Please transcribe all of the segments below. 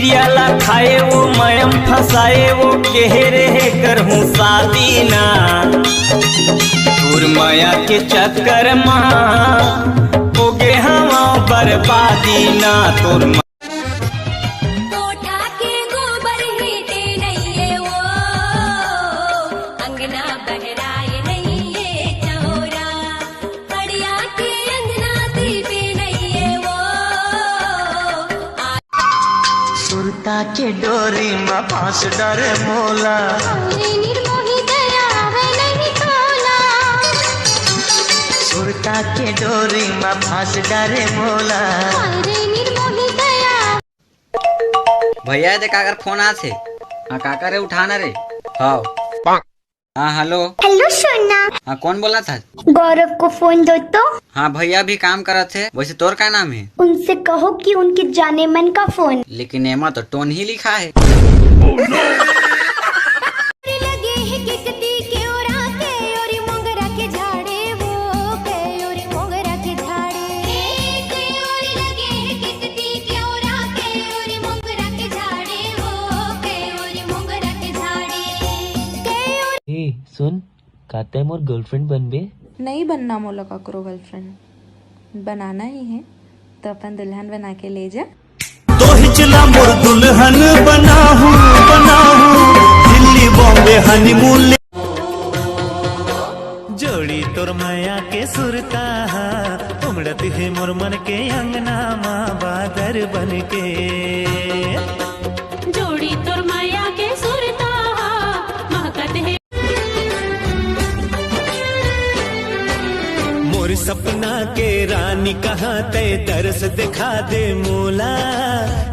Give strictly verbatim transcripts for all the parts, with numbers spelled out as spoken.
पियाला खाए वो मयम फंसाए वो, केहे रहे करहूँ शादी ना। तोर मया के चक्कर मा हो गे हवा बर्बादी ना। तोर म- कोठा के गोबर हेटे नइये वो, अंगना बहराए नइये चौरा। पड़िया के अंगना दीपे नइये वो। सुरता के डोरी म फांस डरे मोला। अरे निर्मोही दया आवे नहीं तोला। सुरता के डोरी म फांस डरे मोला। अरे निर्मोही दया। भैया, दे काकर फोन आथे। हाँ, काकर रे, उठाना रे। हाँ। हाँ, हेलो। हेलो सोना। हाँ, कौन बोला था? गौरव को फोन दो तो। हाँ भैया, अभी काम करत हे। वैसे तोर का नाम है? उनसे कहो कि उनके जाने मन का फोन। लेकिन एमा तो टोन ही लिखा है। लगे हे किकती के ओरा के ओरी मोंगरा के झाड़े हो, के ओरी मोंगरा के झाड़े। के ओरी लगे हे किकती के ओरा के ओरी मोंगरा के झाड़े हो, के ओरी मोंगरा के झाड़े। के ओरी ए, सुन, का तैं मोर गर्लफ्रेंड बनबे? नहीं बनना मोला काकरो गर्लफ्रेंड, बनाना ही है तो अपन दुल्हन बना के ले जा। तोहिच ला मोर दुल्हन बनाहूँ, बनाहूँ, दिल्ली बॉम्बे हनीमून ले। जोड़ी तोर मया के सुरता हा, उमड़त हे मोर मन के अंगना मा बादर बन के। जोड़ी तोर मया के सुरता हा, महकत हे। मोर सपना के रानी कहाँ तैं, तरस दिखा दे मोला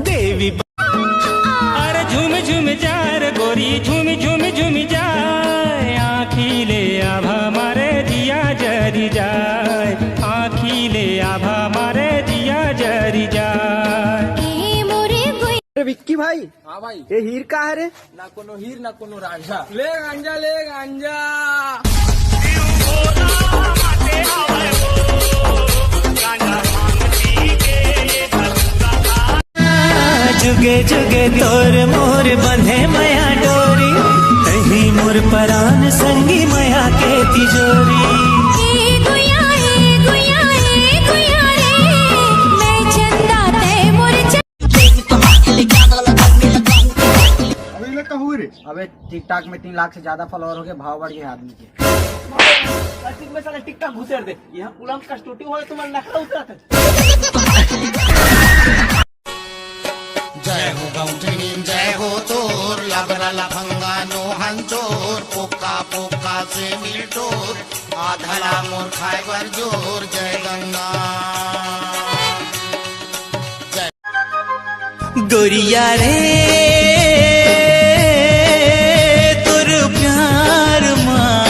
देवी। अरे झूम झूम जा रे गोरी, झूम झूम झूम जाए, आँखी ले आभा मारे जिया जरी जाए, आँखी ले आभा मारे जिया जरी जाए। ए मोरे गोई। अरे विक्की भाई। हाँ भाई। ये हीर का है रे? ना कोनो हीर, ना कोनो रांझा। ले गांजा, ले गांजा। जुगे जुगे तोर मोर बंधे मया डोरी, तही मोर परान संगी मया के तिजोरी। ए गुया, ए गुया, ए गुया रे, मैं चंदा ते मोर च- अबे ये लोग का हुआ रे? अबे TikTok में तीन लाख से ज्यादा follower हो गए, भाव बढ़ गया आदमी के। हर चीज में साला TikTok घुसेड़ दे। यहाँ पुलम का studio हो, तुम्हारा नखरा उतरा था। जय हो गौंडीन, जय हो तोर, लबरा लफंगा नो हंचोर, पोका पोका से मिल टोर, आधला मोर खाए बर जोर, जय गंगा। जय। गोरिया रे, तोर प्यार मा,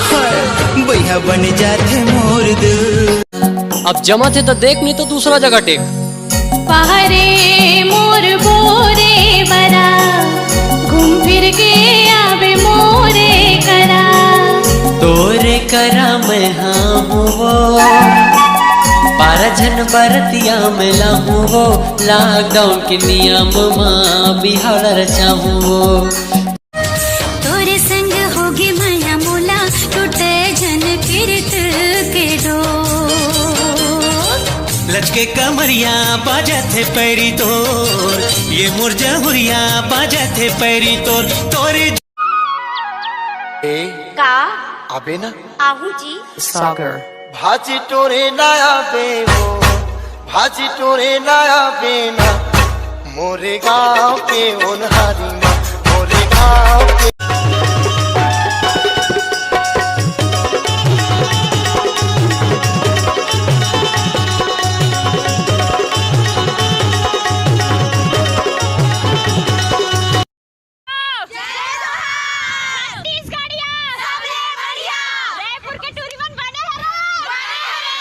हाय, बइहा बन जाथे मोर दिल। अब जमा थे तो देख, नहीं तो दूसरा जगह टेक। पहरे मोर बोरे बरा, घूम फिर के आवे मोरे करा। तोरे करा मैं हाँ हूँ वो, बारह झन बरतिया में लाहूँ वो, lockdown के नियम मा बिहाव ला रचाहूँ वो। तोरे संग होगे मया मोला, टूटे झन किरत के डोर। लचके कमरिया बाजत हे पैरी तोर, ये मोर जहुरिया बाजत हे पैरी तोर, तोरे ए, का? अबे ना। आहू जी। सागर। भाजी टोरे ना आबे वो, भाजी टोरे ना आबे ना, मोरे गाँव के ओनहारी मा, मोरे गाँव के। जय जोहार। छत्तीसगढ़िया। सबले बढ़िया। रायपुर के टूरी मन बने हरो। बने हरे।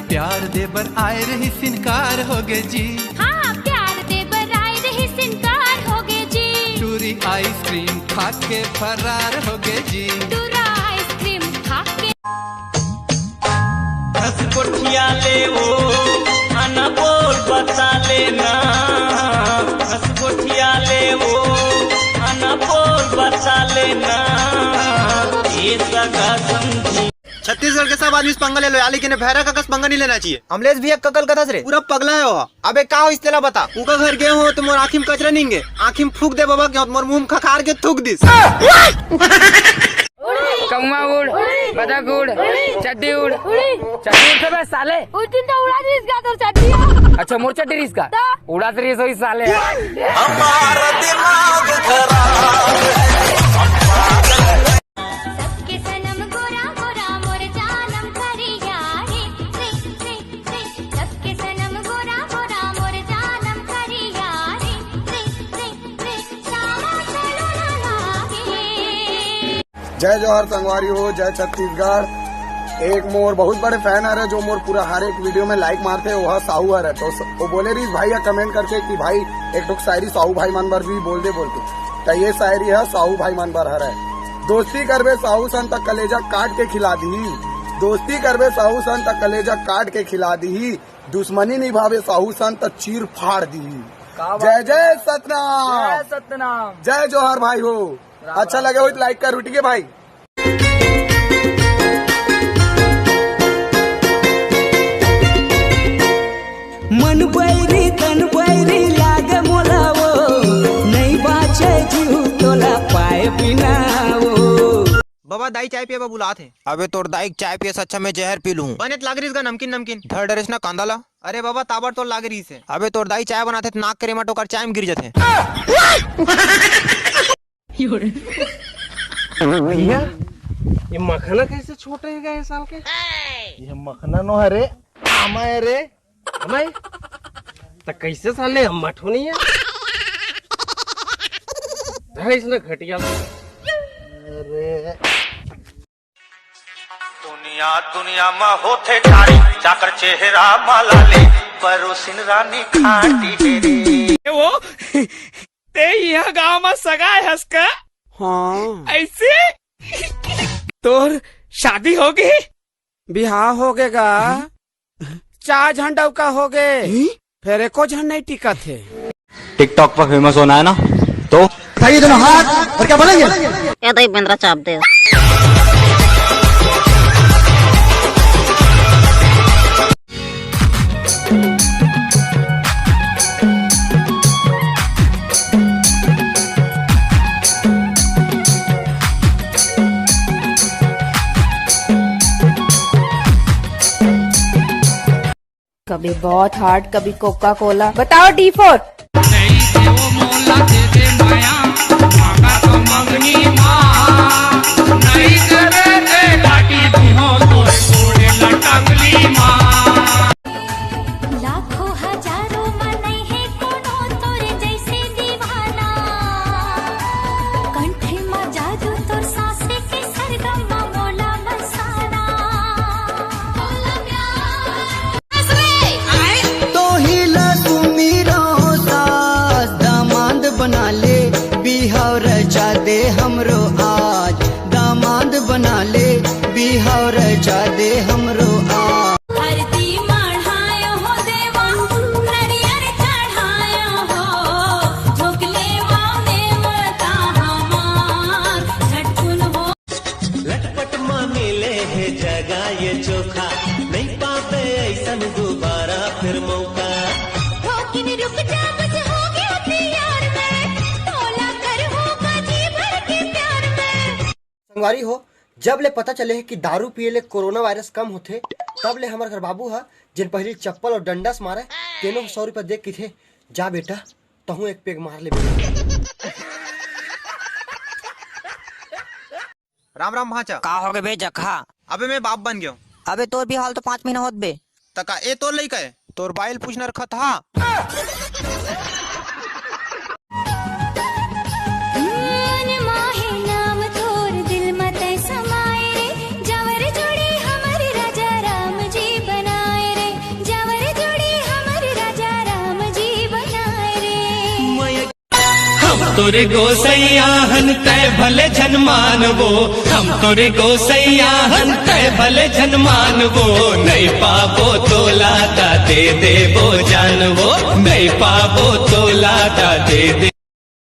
प्यार दे बर आए रहिस इनकार होगे जी। हाँ, प्यार दे बर आए रहिस इनकार होगे जी। टूरी ice cream खा के फरार होगे जी। टूरा ice cream खा के। दस को ले वो अनमोल बता लेना, हंस गोठिया ले वो अनमोल बता लेना, ये सगा समझी। छत्तीसगढ़ के सब आदमी से पंगा ले लो यार, लेकिन भैरा का कस पंगा नहीं लेना चाहिए। अमलेश भैया ककल कथस रे, पूरा पगला है वो। अबे का हो इस तेला बता। उनका घर गए हो तो मोर आँखी में कचरा नहीं गे, आँखी में फूक दे बाबा के मोर मुंह में खखार के थूक दिस। कौवा उड़, बदक उड़, चड्डी उड़। चड्डी उड़ तो बे साले। उस दिन तो उड़ा दिस गा तोर चड्डी। अच्छा, मोर चड्डी रिस का? तो? उड़ा तो रिस होई साले। हमारा दिमाग खराब है। सबके सनम गोरा गोरा मोर जानम करिया रे, रे, रे, रे। सबके सनम गोरा गोरा मोर जानम करिया रे, रे, रे, रे। सावा चलो ना लागे। जय जोहार संगवारी हो, जय छत्तीसगढ़। एक मोर बहुत बड़े फैन हरे जो मोर पूरा हर एक वीडियो में लाइक मारथे, वो ह साहू हरे। तो स-, वो बोले रहिस भाई या कमेंट करके कि भाई एक ठो शायरी साहू भाई मन बर भी बोल दे बोल के। तो ये शायरी है साहू भाई मन बर हरे। दोस्ती करबे साहू सन त कलेजा काट के खिला दिही, दोस्ती करबे साहू सन त कलेजा काट के खिला दिही, दुश्मनी निभावे साहू सन त चीर फाड़ दिही। का बात जय है? जय सतनाम। जय सतनाम। जय जोहार भाई हो। राम अच्छा राम। लगे हो तो लाइक कर उठिए भाई। मन बैरी तन बैरी लागे मोला वो, नहीं बाचे जीव तोला पाए बिना वो। बाबा, दाई चाय पिए बर बुलात हे। अबे तोर दाई के चाय पिए से अच्छा मैं जहर पी लूं। बने त लाग रहिस गा नमकीन नमकीन। धर डरेस ना कांदा ला। अरे बाबा, ताबड़ तोड़ लाग रहिस हे। अबे तोर दाई चाय बनाथे त नाक के रेमट ओकर चाय में गिर जाथे। भैया, ये मखना कैसे छोटे हे गा ये साल के? ये मखना नो हरे, आमा हे रे। अबे, त कैसे साले हम मठो नहीं है? धर इसने घटिया। अरे। दुनिया, दुनिया मा होथे ठाड़ी, चाकर चेहरा मा लाली, परोसिन रानी खाटी हे रे। ए वो, ते इहाँ गाँव मा सगा हस का? हाँ। ऐसे? तोर शादी हो गे? बिहाव हो गे गा। चार झन डउका हो गे, हम्म? फेर एको झन नहीं टिकत हे। TikTok पर फेमस होना है ना, तो उठाइए दोनों हाथ और क्या बोलेंगे? ए दई बेंदरा चाप दे। कभी बहुत हार्ड, कभी कोका कोला। बताओ डी फोर। लाखों हजारों मा नइ हे कोनो तोर जैसे दीवाना। कंठ मा जादू तोर सांस के सरगम मा मोला बसाना। तोही ला सुमिरो सास, दामाद बना ले, बिहाव रचा दे हमरो आज। दामाद बना ले, बिहाव रचा दे हमरो आज। आरती मढ़ायो हो देवा, नरियर चढ़ायो हो, झोंक लेवा देवता हमार, झटकुन हो। लटपट मा मिले हे जगह ये चोखा, नहीं पाबे ऐसन दोबारा फिर मौका। ठोकिन रुक जा, बस हो गया तैयार मैं, तोला कर होगा जी भर के प्यार मैं। संगवारी हो, जब ले पता चले हे कि दारू पिए ले कोरोना वायरस कम होथे, तब ले हमर घर बाबू ह, जेन पहिली चप्पल अउ डंडा से मारे, तेनो ह सौ रुपया दे के कहिथे, "जा बेटा, तहूं एक पेग मार ले बेटा।" राम राम भांचा। का होगे बे जखा? अबे मैं बाप बन गयो। अबे तोर बिहाव ल तो पांच महीना होत बे। त का ए तोर लइका ए? तोर बाई ल पूछ नरखत हा। मन माहे नाम तोर दिल म तै समाए रे, जवर जोड़ी हमर राजा राम जी बनाए रे, जवर जोड़ी हमर राजा राम जी बनाए रे। तोरे गोसैया हन तै भले झन मानबो, हम तोरे गोसैया हन तै भले झन मानबो, नहीं पाबो तोला ता दे देबो जानबो, नहीं पाबो तोला ता दे दे।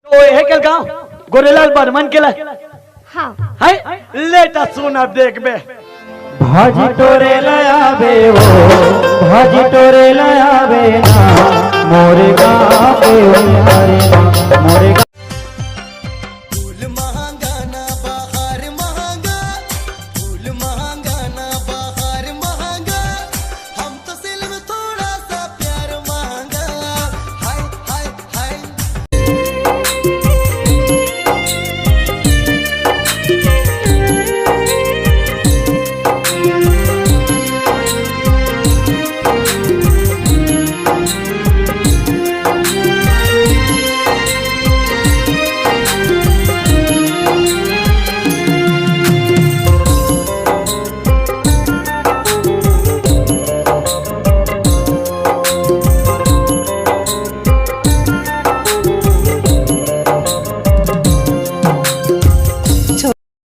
तो यह कल गाँव गोरेलाल बर्मन के ला हाँ। है। लेटा सुन अब देखबे। भाजी टोरे ले आबे ओ, भाजी टोरे ले आबे ना, मोरे गाँव के ओ, अरे ना, मोरे गाँव